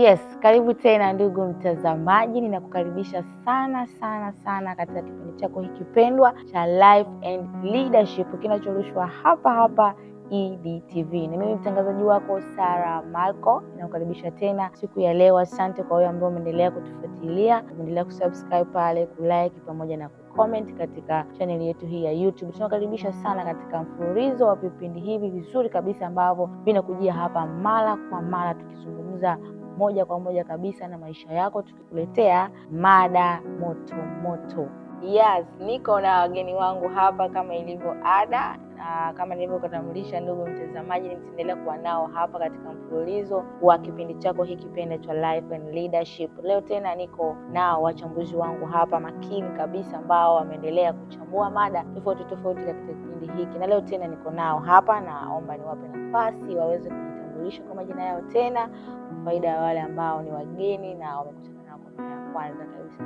Yes, karibu tena ndugu mtazamaji, ninakukaribisha sana sana sana katika kipindi chako hiki pendwa cha Life and Leadership kinachorushwa hapa hapa EDTV. Ni mimi mtangazaji wako Sara Marco, ninakukaribisha tena siku ya leo. Asante kwa wewe ambao umeendelea kutufuatilia, umeendelea kusubscribe pale, kulike pamoja na kucomment katika channel yetu hii ya YouTube. Tunakaribisha sana katika mfululizo wa vipindi hivi vizuri kabisa ambavyo vinakujia hapa mara kwa mara, tukizungumza moja kwa moja kabisa na maisha yako, tukikuletea mada moto moto. Yes, niko na wageni wangu hapa kama ilivyo ada. Na kama nilivyokutambulisha ndugu mtazamaji, nitaendelea kuwa nao hapa katika mfululizo wa kipindi chako hiki pendwa cha Life and Leadership. Leo tena niko nao wachambuzi wangu hapa makini kabisa ambao wameendelea kuchambua mada tofauti tofauti katika kipindi hiki. Na leo tena niko nao hapa, naomba niwape nafasi waweze kujitambulisha kwa majina yao tena, kwa faida ya wale ambao ni wageni na wamekutana nao kwa mara ya kwanza kabisa.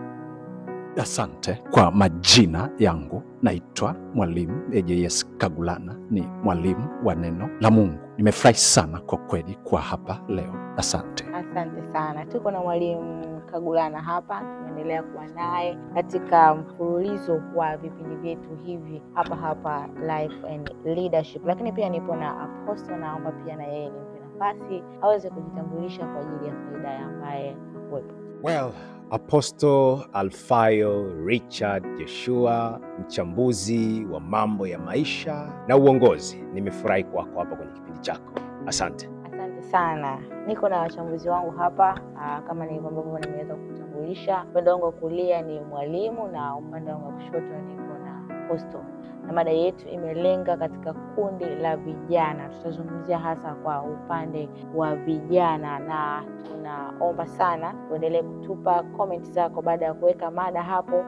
Asante. Kwa majina yangu naitwa Mwalimu AJS Kagulana, ni mwalimu wa neno la Mungu. Nimefurahi sana kwa kweli kwa hapa leo. Asante. Asante sana. Tuko na Mwalimu Kagulana hapa, tumeendelea kuwa naye katika mfululizo wa vipindi vyetu hivi hapa hapa Life and Leadership. Lakini pia nipo na Apostle, naomba pia na yeye nimpe nafasi aweze kujitambulisha kwa ajili ya faida ya ambaye hakuwepo. Well, Apostle Alfayo Richard Joshua, mchambuzi wa mambo ya maisha na uongozi. Nimefurahi kwako hapa kwenye kipindi chako. Asante. Asante sana. Niko na wachambuzi wangu hapa, kama nilivyo nimeweza kukutambulisha. Upande wangu wa kulia ni mwalimu na upande wangu wa kushoto niko na Apostle. Na mada yetu imelenga katika kundi la vijana. Tutazungumzia hasa kwa upande wa vijana, na tunaomba sana uendelee kutupa comment zako baada ya kuweka mada hapo.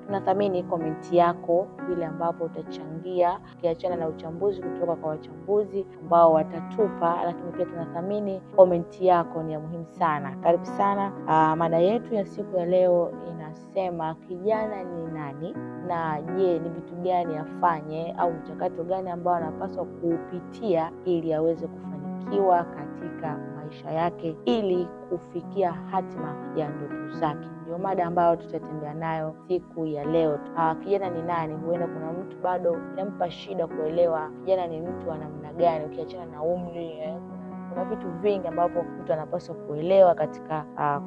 Tunathamini comment yako vile ambapo utachangia, ukiachana na uchambuzi kutoka kwa wachambuzi ambao watatupa, lakini pia tunathamini comment yako, ni ya muhimu sana. Karibu sana. Mada yetu ya siku ya leo inasema kijana ni nani, na je, ni vitu gani afanye au mchakato gani ambao anapaswa kuupitia ili aweze kufanikiwa katika maisha yake ili kufikia hatima ya ndoto zake. Ndio mada ambayo tutatembea nayo siku ya leo. Kijana ni nani? Huenda kuna mtu bado inampa shida kuelewa kijana ni mtu wa namna gani, ukiachana na umri. Kuna vitu vingi ambavyo mtu anapaswa kuelewa katika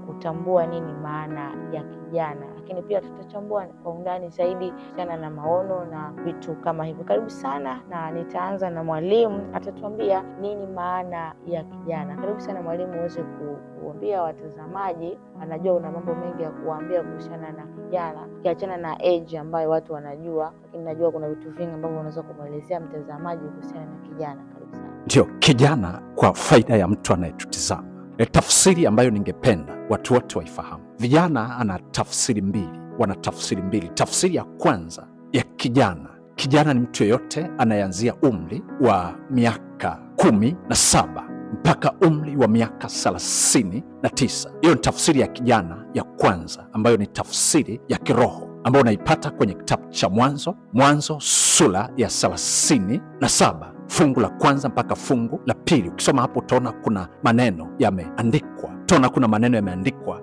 kutambua nini maana ya kijana. Lakini pia tutachambua kwa undani zaidi kuhusiana na maono na vitu kama hivyo. Karibu sana, na nitaanza na mwalimu, atatuambia nini maana ya kijana. Karibu sana mwalimu, uweze kuambia watazamaji. Anajua una mambo mengi ya kuambia kuhusiana na kijana, ukiachana na age ambayo watu wanajua, lakini najua kuna vitu vingi ambavyo unaweza kumuelezea mtazamaji kuhusiana na kijana. Karibu sana. Ndio, kijana kwa faida ya mtu anayetutizama. Tafsiri ambayo ningependa watu wote waifahamu. Vijana ana tafsiri mbili, wana tafsiri mbili. Tafsiri ya kwanza ya kijana. Kijana ni mtu yeyote anayeanzia umri wa miaka 17 mpaka umri wa miaka 39. Hiyo ni tafsiri ya kijana ya kwanza, ambayo ni tafsiri ya kiroho ambayo unaipata kwenye kitabu cha Mwanzo, Mwanzo sura ya 37 fungu la kwanza mpaka fungu la pili. Ukisoma hapo utaona kuna maneno yameandikwa. Utaona kuna maneno yameandikwa.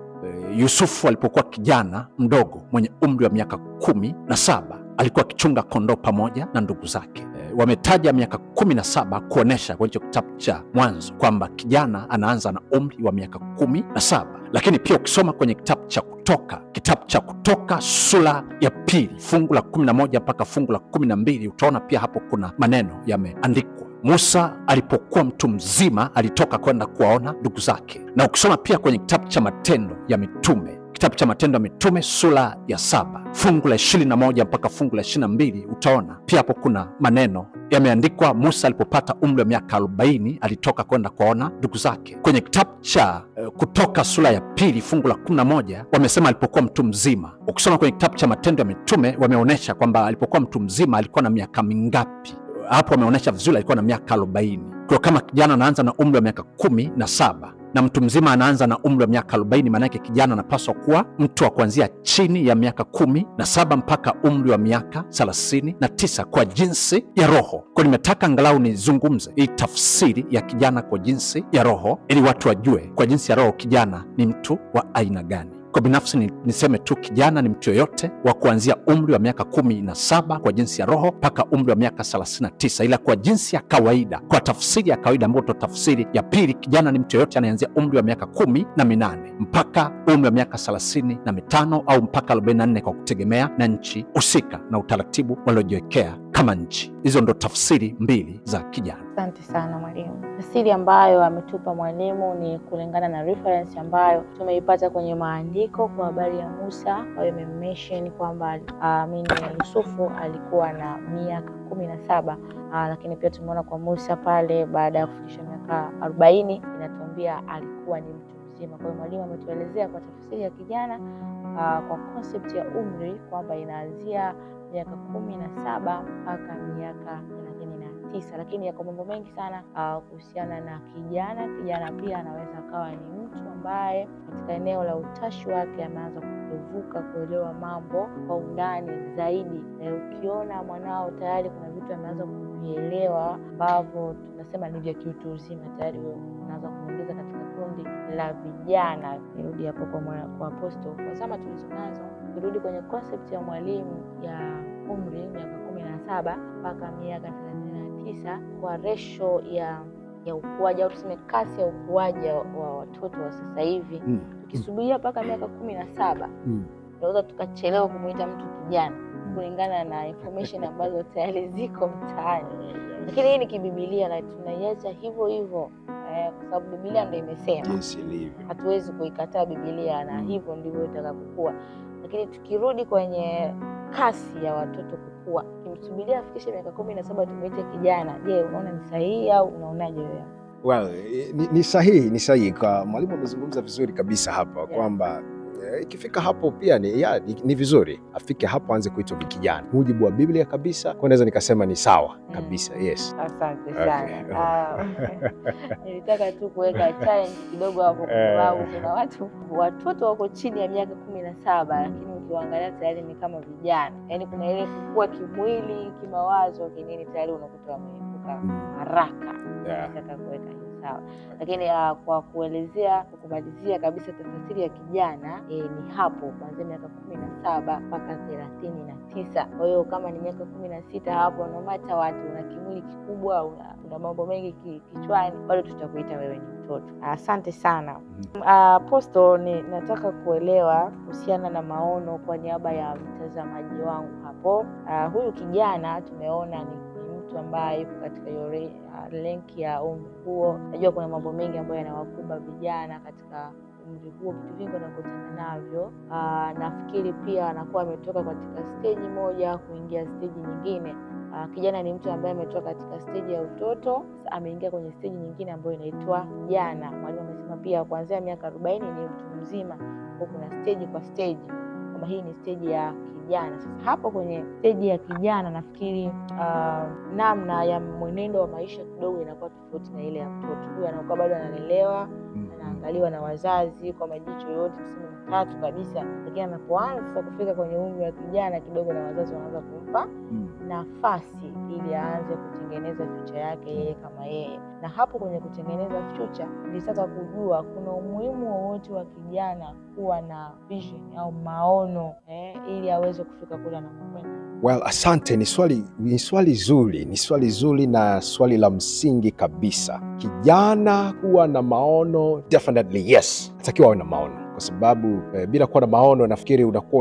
Yusufu alipokuwa kijana mdogo mwenye umri wa miaka 17 alikuwa akichunga kondoo pamoja na ndugu zake. Wametaja miaka 17 kuonesha kwenye kitabu cha Mwanzo kwamba kijana anaanza na umri wa miaka 17. Lakini pia ukisoma kwenye kitabu cha Kutoka, kitabu cha Kutoka sura ya 2 fungu la 11 mpaka fungu la 12, utaona pia hapo kuna maneno yameandikwa. Musa alipokuwa mtu mzima alitoka kwenda kuwaona ndugu zake. Na ukisoma pia kwenye kitabu cha Matendo ya Mitume, kitabu cha Matendo ya Mitume sura ya 7 fungu la 21 mpaka fungu la 22, utaona pia hapo kuna maneno yameandikwa. Musa alipopata umri wa miaka 40 alitoka kwenda kuona ndugu zake. Kwenye kitabu cha Kutoka sura ya 2 fungu la 11 wamesema alipokuwa mtu mzima. Ukisoma kwenye kitabu cha Matendo ya Mitume wameonesha kwamba alipokuwa mtu mzima alikuwa na miaka mingapi. Hapo wameonesha vizuri alikuwa na miaka 40. Kwa kama kijana anaanza na umri wa miaka 17 Na mtu mzima anaanza na umri wa miaka 40, maana yake kijana anapaswa kuwa mtu wa kuanzia chini ya miaka 17 mpaka umri wa miaka 39 kwa jinsi ya roho. Kwa nimetaka angalau nizungumze hii tafsiri ya kijana kwa jinsi ya roho ili watu wajue kwa jinsi ya roho kijana ni mtu wa aina gani. Kwa binafsi niseme tu kijana ni mtu yoyote wa kuanzia umri wa miaka 17 kwa jinsi ya roho mpaka umri wa miaka 39, ila kwa jinsi ya kawaida, kwa tafsiri ya kawaida ambayo to tafsiri ya pili, kijana ni mtu yoyote anayeanzia umri wa miaka 18 mpaka umri wa miaka 35 au mpaka 44 kwa kutegemea na nchi husika na utaratibu waliojiwekea kama nchi. Hizo ndo tafsiri mbili za kijana. Asante sana mwalimu. Tafsiri ambayo ametupa mwalimu ni kulingana na reference ambayo tumeipata kwenye maandiko kwa habari ya Musa, ambayo imemention kwamba Yusufu alikuwa na miaka 17, lakini pia tumeona kwa Musa pale baada ya kufikisha miaka 40 inatuambia alikuwa ni mtu mzima. Kwa hiyo mwalimu ametuelezea kwa tafsiri ya kijana kwa concept ya umri kwamba inaanzia miaka 17 mpaka miaka 39, lakini yako mambo mengi sana kuhusiana na kijana. Kijana pia anaweza akawa ni mtu ambaye katika eneo la utashi wake ameanza kuvuka kuelewa mambo kwa undani zaidi. Ukiona mwanao tayari kuna vitu ameanza kuvielewa ambavyo tunasema ni vya kiutu uzima, tayari unaanza kumuingiza katika kundi la vijana. Nirudi hapo kwa Apostle, kwa zama tulizonazo, turudi kwenye concept ya mwalimu ya umri miaka 17 mpaka miaka 39 kwa ratio ya ukuaji au tuseme kasi ya ukuaji wa watoto wa sasa hivi. Tukisubiria mpaka miaka 17 tunaweza tukachelewa kumuita mtu kijana kulingana na information ambazo tayari ziko mtaani. Lakini hii ni kibibilia na tunaiacha hivyo hivyo kwa sababu Biblia ndio imesema. Jinsi ilivyo. Hatuwezi kuikataa Biblia na hivyo ndivyo itakapokuwa. Lakini tukirudi kwenye kasi ya watoto kukua, kimsubiria afikishe miaka 17 tumuite kijana, je, unaona ni sahihi au unaonaje wewe? Well, ni sahihi, ni sahihi. Kwa mwalimu amezungumza vizuri kabisa hapa kwamba ikifika hapo pia ni vizuri afike hapo aanze kuitwa kijana. Mujibu wa Biblia kabisa, kwa naweza nikasema ni sawa kabisa. Yes. Asante sana. Nilitaka tu kuweka challenge kidogo hapo kwa sababu kuna watoto wako chini ya miaka 17 lakini ukiwaangalia tayari ni kama vijana. Yaani kuna ile kukua kimwili, kimawazo, kinini tayari unakuta wameepuka haraka. Nataka kuweka hiyo sawa. Lakini kwa kuelezea, kumalizia kabisa tafsiri ya kijana ni hapo kuanzia miaka 17 mpaka 39. Kwa hiyo kama ni miaka 16 hapo, no matter what, una kimwili kikubwa, una mambo mengi kichwani, bado tutakuita wewe ni mtoto. Asante sana. Apostle, nataka kuelewa kuhusiana na maono kwa niaba ya mtazamaji wangu hapo. Huyu kijana tumeona ni mtu ambaye yuko katika hiyo lenki ya umri huo. Najua kuna mambo mengi ambayo yanawakumba vijana katika umri huo, vitu vingi wanakutana navyo. Nafikiri pia anakuwa ametoka katika stage moja kuingia stage nyingine. Kijana ni mtu ambaye ametoka katika stage ya utoto, ameingia kwenye stage nyingine ambayo inaitwa jana. Mwalimu amesema pia kuanzia miaka 40 ni mtu mzima. Kwa kuna stage kwa stage. Kama hii ni stage ya kijana. Sasa hapo kwenye stage ya kijana nafikiri namna ya mwenendo wa maisha kidogo inakuwa tofauti na ile ya mtoto. Huyu anakuwa bado analelewa, anaangaliwa na wazazi kwa majicho yote tuseme matatu kabisa. Lakini anapoanza kufika kwenye umri wa kijana kidogo na wazazi wanaanza kumpa nafasi ili aanze kutengeneza future yake yeye kama yeye. Na hapo kwenye kutengeneza future nilitaka kujua kuna umuhimu wowote wa kijana kuwa na vision au maono ili aweze kufika kule anakokwenda. Well, asante. Ni swali zuri, ni swali zuri na swali la msingi kabisa. Kijana kuwa na maono, definitely yes, atakiwa awe na maono. Kwa sababu bila kuwa na maono nafikiri unakuwa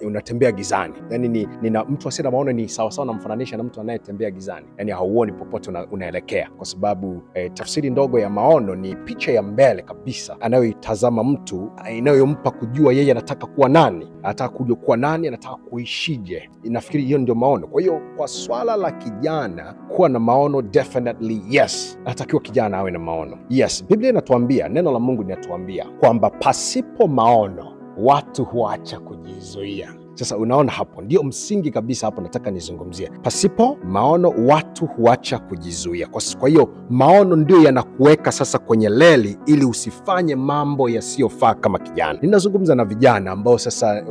unatembea gizani. Yaani nina mtu asiye na maono ni sawa sawa namfananisha na mtu anayetembea gizani. Yaani hauoni popote unaelekea. Kwa sababu tafsiri ndogo ya maono ni picha ya mbele kabisa anayoitazama mtu, inayompa kujua yeye anataka kuwa nani, anataka kuja kuwa nani, anataka kuishije. Nafikiri hiyo ndio maono. Kwa hiyo kwa swala la kijana kuwa na maono, definitely yes, anatakiwa kijana awe na maono. Yes, Biblia inatuambia, neno la Mungu linatuambia kwamba pasipo maono watu huacha kujizuia. Sasa unaona hapo ndio msingi kabisa, hapo nataka nizungumzie. Pasipo maono watu huacha kujizuia. Kwa hiyo maono ndio yanakuweka sasa kwenye leli ili usifanye mambo yasiyofaa kama kijana. Ninazungumza na vijana ambao sasa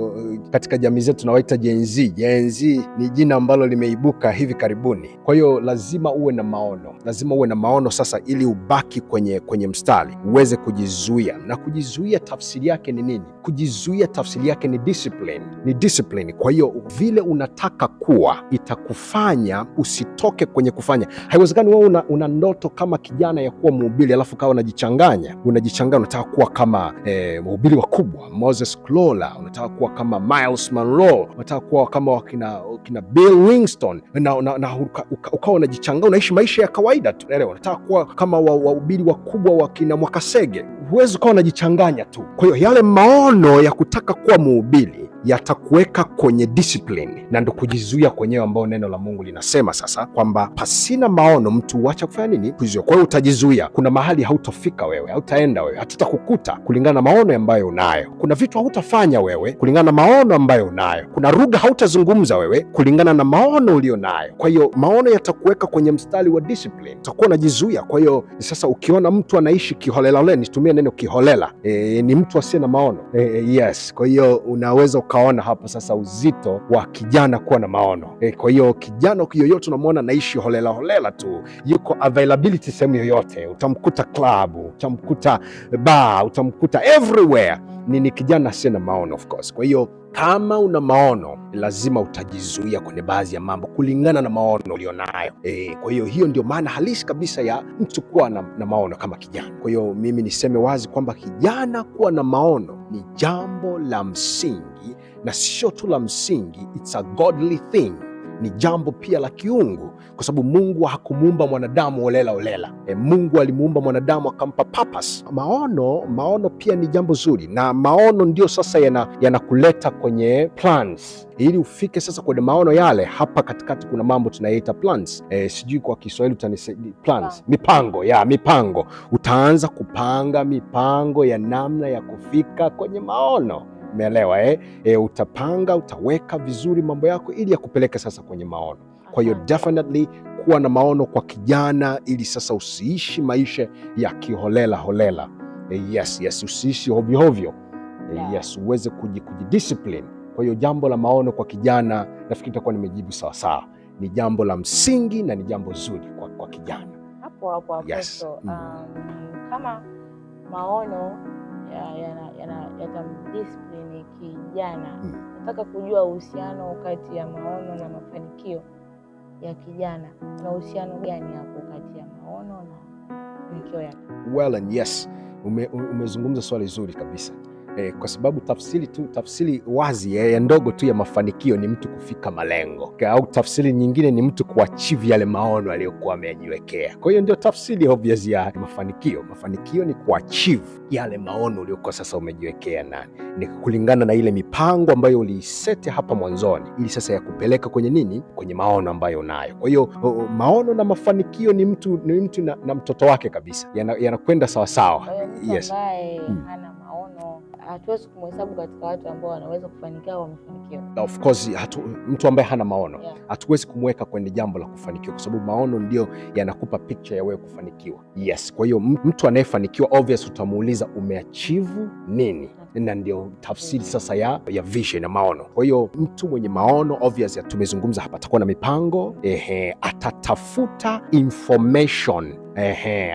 katika jamii zetu tunawaita Gen Z. Gen Z ni jina ambalo limeibuka hivi karibuni. Kwa hiyo lazima uwe na maono. Lazima uwe na maono sasa ili ubaki kwenye mstari, uweze kujizuia. Na kujizuia tafsiri yake ni nini? Kujizuia tafsiri yake ni discipline. Ni discipline. Kwa hiyo vile unataka kuwa itakufanya usitoke kwenye kufanya. Haiwezekani wewe una ndoto kama kijana ya kuwa mhubiri alafu kawa unajichanganya. Unajichanganya, unataka kuwa kama mhubiri wakubwa Moses Klola, unataka kuwa kama Miles Monroe, unataka kuwa kama wakina Bill Winston, na ukawa unajichanganya, unaishi maisha ya kawaida tu. Elewa, unataka kuwa kama wahubiri wakubwa wakina Mwakasege. Huwezi ukawa unajichanganya tu. Kwa hiyo yale maono ya kutaka kuwa mhubiri yatakuweka kwenye discipline, na ndo kujizuia kwenyewe ambao neno la Mungu linasema sasa kwamba pasina maono mtu huacha kufanya nini? Kujizuia. Kwa hiyo utajizuia. Kuna mahali hautafika wewe, hautaenda wewe, hatutakukuta kulingana na maono ambayo unayo. Kuna vitu hautafanya wewe kulingana na maono ambayo unayo. Kuna lugha hautazungumza wewe kulingana na maono ulionayo. Kwa hiyo maono yatakuweka kwenye mstari wa discipline. Utakuwa unajizuia. Kwa hiyo sasa ukiona mtu anaishi kiholela, nitumie neno kiholela, ni mtu asiye na maono. Yes. Kwa hiyo unaweza ukaona hapo sasa uzito wa kijana kuwa na maono. Kwa hiyo kijana yoyote unamwona anaishi holela holela tu, yuko availability sehemu yoyote, utamkuta club, utamkuta bar, utamkuta everywhere. Ni kijana asiye na maono, of course. Kwa hiyo kama una maono lazima utajizuia kwenye baadhi ya mambo kulingana na maono ulionayo. Kwa hiyo hiyo ndio maana halisi kabisa ya mtu kuwa na maono kama kijana. Kwa hiyo mimi niseme wazi kwamba kijana kuwa na maono ni jambo la msingi, na sio tu la msingi, it's a godly thing. Ni jambo pia la kiungu, kwa sababu Mungu hakumuumba mwanadamu holela holela. Mungu alimuumba mwanadamu akampa purpose. Maono pia ni jambo zuri, na maono ndio sasa yanakuleta kwenye plans. Ili ufike sasa kwenye maono yale, hapa katikati kuna mambo tunayaita plans. Sijui kwa Kiswahili utanisaidia plans. Mipango, ya mipango. Utaanza kupanga mipango ya namna ya kufika kwenye maono. Umeelewa? Utapanga, utaweka vizuri mambo yako ili yakupeleke sasa kwenye maono. Kwa hiyo definitely kuwa na maono kwa kijana ili sasa usiishi maisha ya kiholela holela. Yes, usiishi hovyo hovyo. Yes, uweze kujidiscipline. Kwa hiyo jambo la maono kwa kijana, nafikiri nitakuwa nimejibu sawa sawa. Ni jambo la msingi na ni jambo zuri kwa kijana. Hapo hapo. Yes. Kama maono yatamdiscipline kijana, nataka kujua uhusiano kati ya maono na mafanikio ya kijana. Kuna uhusiano gani hapo kati ya maono na mafanikio yake? Well and yes, umezungumza swali zuri kabisa. Kwa sababu tafsiri wazi ya ndogo tu ya mafanikio ni mtu kufika malengo, au tafsiri nyingine ni mtu kuachieve yale maono aliyokuwa amejiwekea. Kwa hiyo ndio tafsiri obvious ya mafanikio. Mafanikio ni kuachieve yale maono uliyokuwa sasa umejiwekea, na ni kulingana na ile mipango ambayo uliisete hapa mwanzoni, ili sasa yakupeleka kwenye nini? Kwenye maono ambayo unayo. Kwa hiyo maono na mafanikio ni mtu na mtoto wake kabisa, yanakwenda sawa sawa. Yes. Hatuwezi kumhesabu katika watu ambao wanaweza kufanikiwa au wamefanikiwa. Of course, mtu ambaye hana maono hatuwezi kumweka kwenye jambo la kufanikiwa, kwa sababu maono ndio yanakupa picture ya wewe kufanikiwa. Yes, kwa hiyo mtu anayefanikiwa obvious utamuuliza umeachieve nini? Na ndio tafsiri sasa ya vision na maono. Kwa hiyo mtu mwenye maono obvious, tumezungumza hapa, atakuwa na mipango, atatafuta information,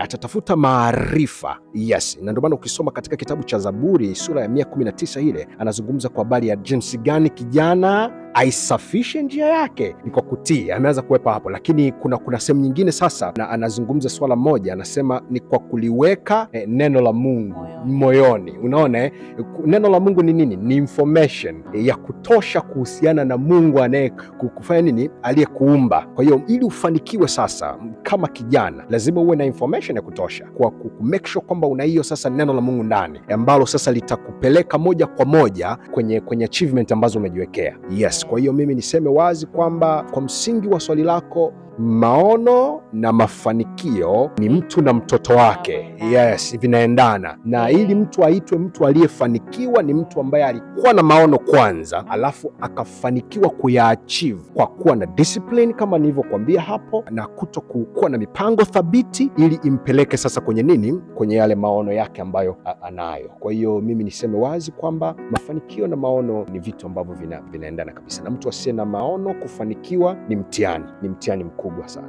atatafuta maarifa. Yes, na ndio maana ukisoma katika kitabu cha Zaburi sura ya 119 ile, anazungumza kwa habari ya jinsi gani kijana aisafishe njia yake ni kwa kutii. Ameanza kuwepa hapo, lakini kuna sehemu nyingine sasa na anazungumza swala moja, anasema ni kwa kuliweka neno la Mungu moyoni. Unaona, neno la Mungu ni nini? Ni information ya kutosha kuhusiana na Mungu anaye kufanya nini, aliyekuumba. Kwa hiyo ili ufanikiwe sasa kama kijana, lazima uwe na information ya kutosha kwa ku make sure kwamba una hiyo sasa neno la Mungu ndani, ambalo sasa litakupeleka moja kwa moja kwenye achievement ambazo umejiwekea. Yes, kwa hiyo mimi niseme wazi kwamba kwa msingi wa swali lako, Maono na mafanikio ni mtu na mtoto wake. Yes, vinaendana. Na ili mtu aitwe mtu aliyefanikiwa ni mtu ambaye alikuwa na maono kwanza, alafu akafanikiwa kuyaachieve kwa kuwa na discipline kama nilivyokuambia hapo, na kuto kuwa na mipango thabiti ili impeleke sasa kwenye nini, kwenye yale maono yake ambayo anayo. Kwa hiyo mimi niseme wazi kwamba mafanikio na maono ni vitu ambavyo vinaendana kabisa, na mtu asiye na maono kufanikiwa ni mtihani, ni mtihani mkubwa sana.